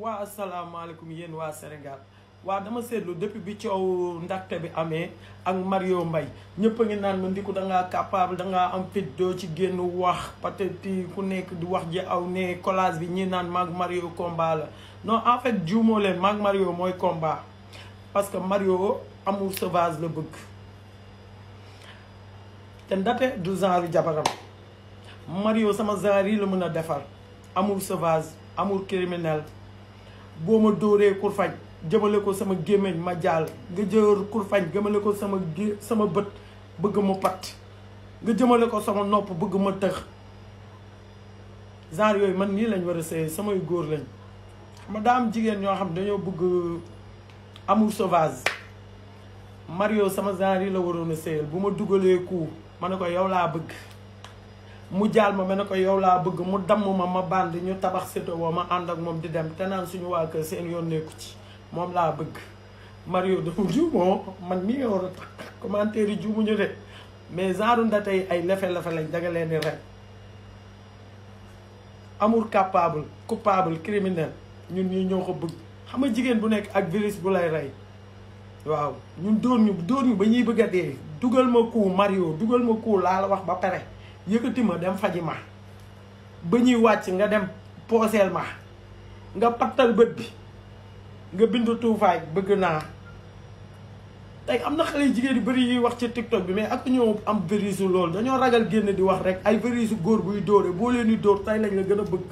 waa asalaamaaleykum yéen waa Sénégal waa dama seetlu depuis bi coow ndaxte bi amee ak Mario Mbaye ñëpp a ngi naan ma Ndickou dangaa capable dangaa am fit doo ci génn wax peut-être ku nekk di wax ji aw ne collage bi ñi naan maag Mario combat la non en fait juumoo leen maag Mario mooy combat parce que Mario amour sauvage la bëgg te ndate du genre jabaram Mario sama genre yi la mën a defar amour sauvage amour criminel boo ma dóoree kurfañ jëmale ko sama gémmiñ ma jaal nga jël kurfañ jëmale ko sama bët bëgg mu pat nga jëmale ko sama nopp bëgg ma tëx genre yooyu man nii lañ war a sëy samay góor lañ ma daa am jigéen ñoo xam dañoo bëgg amour sauvage Mario sama genre yi la waroon a sëyal bu ma dugalee ku ma ne ko yow laa bëgg mu jaal ma ne ko yow laa bëgg mu damm ma band ñu tabax séto woo ma ànd ak moom di dem te naan suñu waa kër seen yoon nekku ci moom laa bëgg Mario dafa juumoo man mii nga war a tax commentaire yi juumuñu de mais genre ndate yi ay lefe-lefe lañ danga leen di rek amour capable coupable criminel ñun ñi ñoo ko bëgg xam nga jigéen bu nekk ak virus bu lay rey waaw ñun dóor ñu ba ñuy bëgg a dee dugal ma ku Mario dugal ma ku laa la wax ba pare yëkkati ma dem faji ma ba ñuy wàcc nga dem pooseel ma nga pattal bët bi nga bindu tuufaay bëgg naa tey am na xale jigéen yu bëri yuy wax ci TikTok bi mais ak ñoo am virisu loolu dañoo ragal génn di wax rek ay virisu góor buy dóore boo leen di dóor tey lañ la gën a bëgg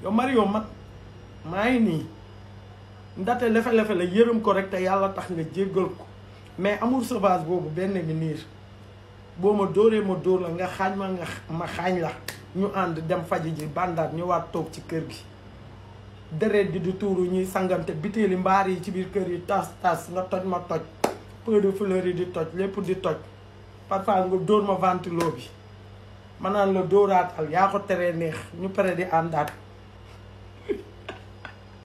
yow Mario maa ngi nii ndate lefe-lefe la yërëm ko rek te yàlla tax nga jéggal ko mais amour sauvage boobu benn bi niir boo ma dóoree ma dóor la nga xaañ ma xaañ la ñu ànd dem faji ji bandaat ñu waat toog ci kër gi deret di du tuuru ñuy sangante bitéeli mbaar yi ci biir kër yi tas nga toj ma toj peu de fleurs yi di toj lépp di toj parfois nga dóor ma ventilo bi ma naan la dóoraatal yaa ko teree neex ñu pare di àndaat